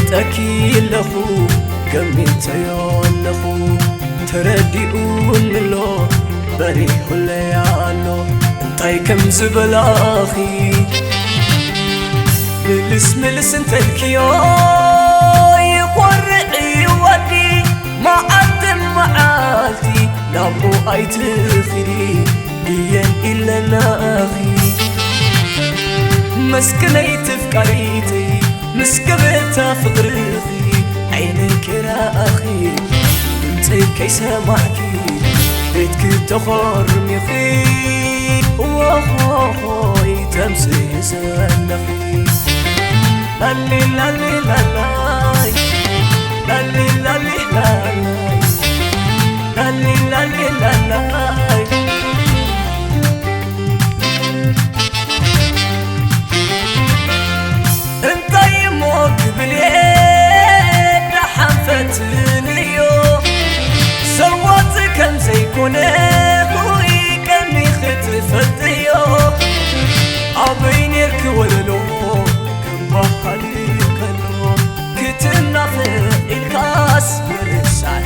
ጠኪ ኣለኹ፣ ገሚተዮ ኣለኹ፣ ተረዲኡኒ ኣሎ፣ በሪሁለይ ኣሎ። እንታይ ከም ዝበላኺ ምልስ ምልስ እንተልክዮ፣ ይኾርዕ እዩ ወዲ። መዓልቲ መዓልቲ ናብኡ ኣይትኺዲ፣ ድየን ኢለናኺ። መስክነይቲ ፍቃሪተይ፣ ምስ ገበታ ፍቕርኺ ዓይነይ ከይረኣኺ፣ ድምፀይ ከይሰማዕኪ ቤትኪ ተኾርሚኺ፣ ወሆሆይ ተምስሒ ዘለኺ። ላሊ ላሊ ላላይ፣ ላሊ ላሊ ላላይ፣ ላሊ ላሊ ላላይ። እንታይ እሞ ክብል እየ፣ ደሓን ፈትንዮ። ዘዋጽእ ከም ዘይኮነ ኹይ ቀኒ ክትፈልጥዮ። ኣበይ ኔርኪ ወለሎ ክበሃል ከሎ፣ ክትናፈቕ ኢልካስ ምርሳዕ።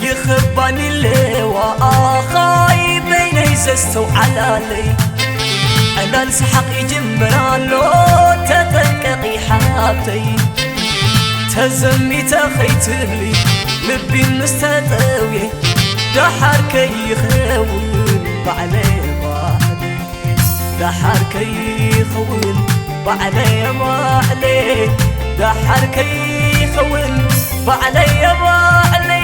ይኽባኒ ኣለዋ ኣኻይ በይነይ ዘስተውዓላለይ፣ ዕላል ሰሓቕ ይጅምር ኣሎ ተጠንቀቒ ሓብተይ። ተዘሚተ ኸይትብሊ ልቢ ምስ ተጠውየ፣ ደሓር ከይኸውን ባዕለይ ባዕለይ። ደሓር ከይኸውን ባዕለየ ባዕለየ፣ ደሓር ከይኸውን ባዕለየ ባዕለየ።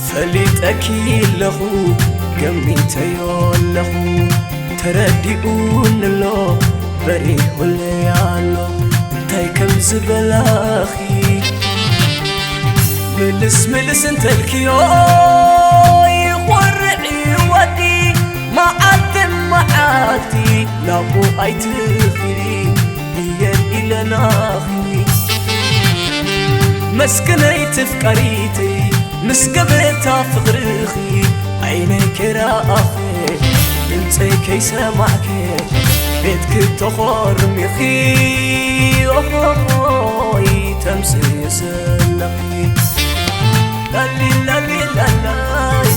ፈሊጠኪ ኣለኹ፣ ገሚተዮ ኣለኹ፣ ተረዲኡኒ ኣሎ፣ በሪሁለይ ኣሎ፣ እንታይ ከም ዝበላኺ። ምልስ ምልስ እንተልክዮ፣ ይኾርዕ እዩ ወዲ፣ መዓልቲ መዓልቲ ናብኡ ኣይትኺዲ። እየን ኢለናኺ። መስክነይቲ ፍቃሪተይ፣ ምስ ገበታ ፍቕርኺ ዓይነይ ከይረኣኺ፣ ድምፀይ ከይሰማዕኪ፣ ቤትኪ ተኾርሚኺ፣ ኦሆሆይ ተምስሲ ዘለኺ። ላሊ ላሊ ላላይ፣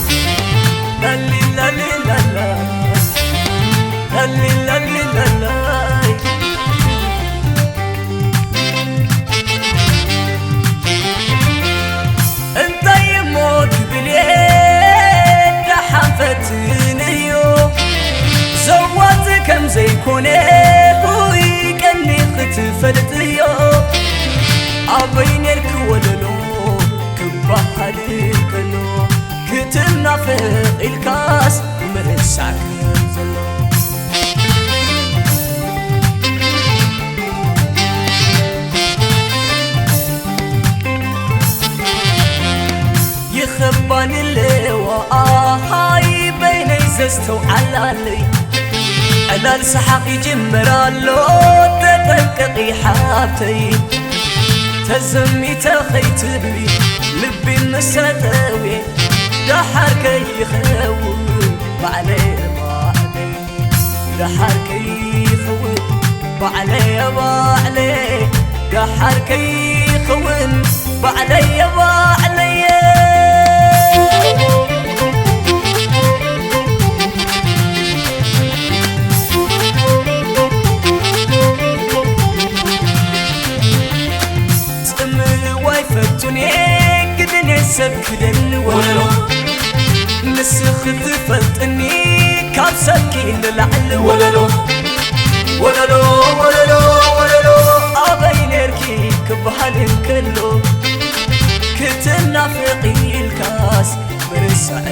ላሊ ላሊ ላላይ፣ ላሊ ላሊ ላላይ። እንታይ እሞ ክብል እየ፣ ደሓን ፈትንዮ፣ ዘዋጽእ ከም ዘይኮነ፣ ሆይ ቀኒ ክትፈልጥዮ። ኣበይ ኔርኪ ወለሎ ክበሃል ከሎ፣ ክትናፈቕ ኢልካስ ምርሳዕ ከም ዘሎ። ይኸባኒ ኣለዋ ኣሃይ በይነይ ዘስተውዓላለይ። ዕላል ሰሓቕ ይጅምር ኣሎ ተጠንቀቒ ሓብተይ። ተዘሚተ ኸይትብሊ ልቢ ምስ ተጠውየ፣ ደሓር ከይኸውን ባዕለይ ባዕለይ። ደሓር ከይኸውን ባዕለየ ባዕለየ፣ ደሓር ከይኸውን ባዕለየ ባዕለየ። ጽምዋ ኣይፈቱን እየ፣ ግድን እየ ሰብ ክደሊ ወለሎ። ንስኺ ትፈልጥኒ ካብ ሰብኪ ንላዕሊ ወለሎ። ወለሎ፣ ወለሎ፣ ወለሎ፣ ኣበይ ኔርኪ ክበሃል እንከሎ፣ ክትናፍቂ ኢልካስ ምርሳዕ።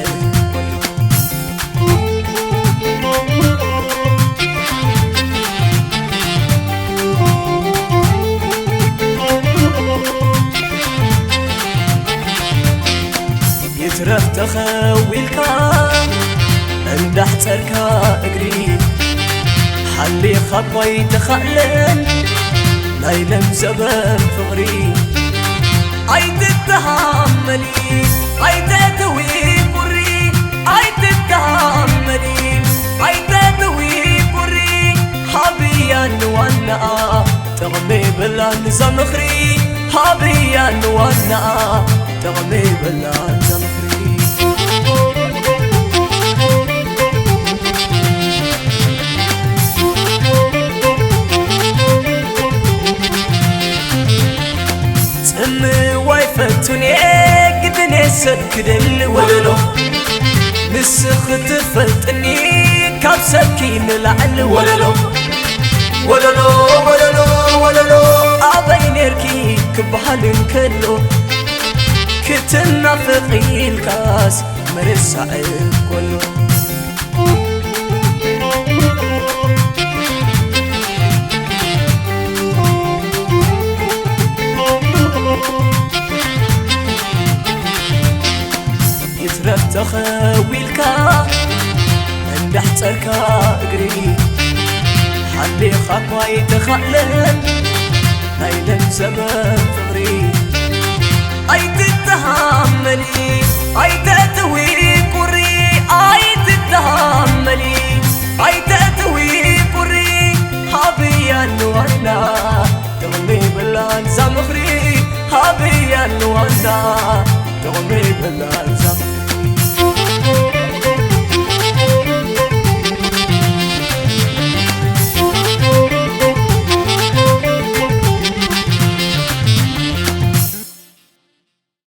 ክረፍ ተኸዊልካ እንዳሕጸርካ እግሪ፣ ሓሊኻ እኳ ኣይተኻእለን ናይ ለም ዘበን ፍቕሪ። ኣይትተሃመሊ፣ ኣይተትዊ ቁሪ፣ ኣይትተሃመሊ፣ ኣይተትዊ ቁሪ፣ ሃብያ ንዋናኣ ጥቕሚ የብላን እዛ ምኽሪ፣ ሃብያ ንዋናኣ ጥቕሚ የብላን እዛ ምኽሪ። ጽምዋ ኣይፈቱን እየ ግድን እየ ሰብ ክደሊ ወለሎ፣ ንስኺ ትፈልጥኒ ካብ ሰብኪ ንላዕሊ ወለሎ። ወለሎ ወለሎ ወለሎ ኣበይ ኔርኪ ክበሃል እንከሎ፣ ክትናፍቕ ኢልካስ ምርሳዕ እኮሎ። ይትረፍ ተኸዊልካ እንዳሕጸርካ እግሪ፣ ሓሊኻ እኳ ኣይተኻእለን ናይ ለም ዘበን ፍቕሪ። ኣይትተሃመሊ፣ ኣይተእትዊ ቁሪ፣ ኣይትተሃመሊ፣ ኣይተእትዊ ቁሪ፣ ሃብያ ንዋና ጥቕሚ የብላን እዛ ምኽሪ፣ ሃብያ ንዋና ጥቕሚ የብላን።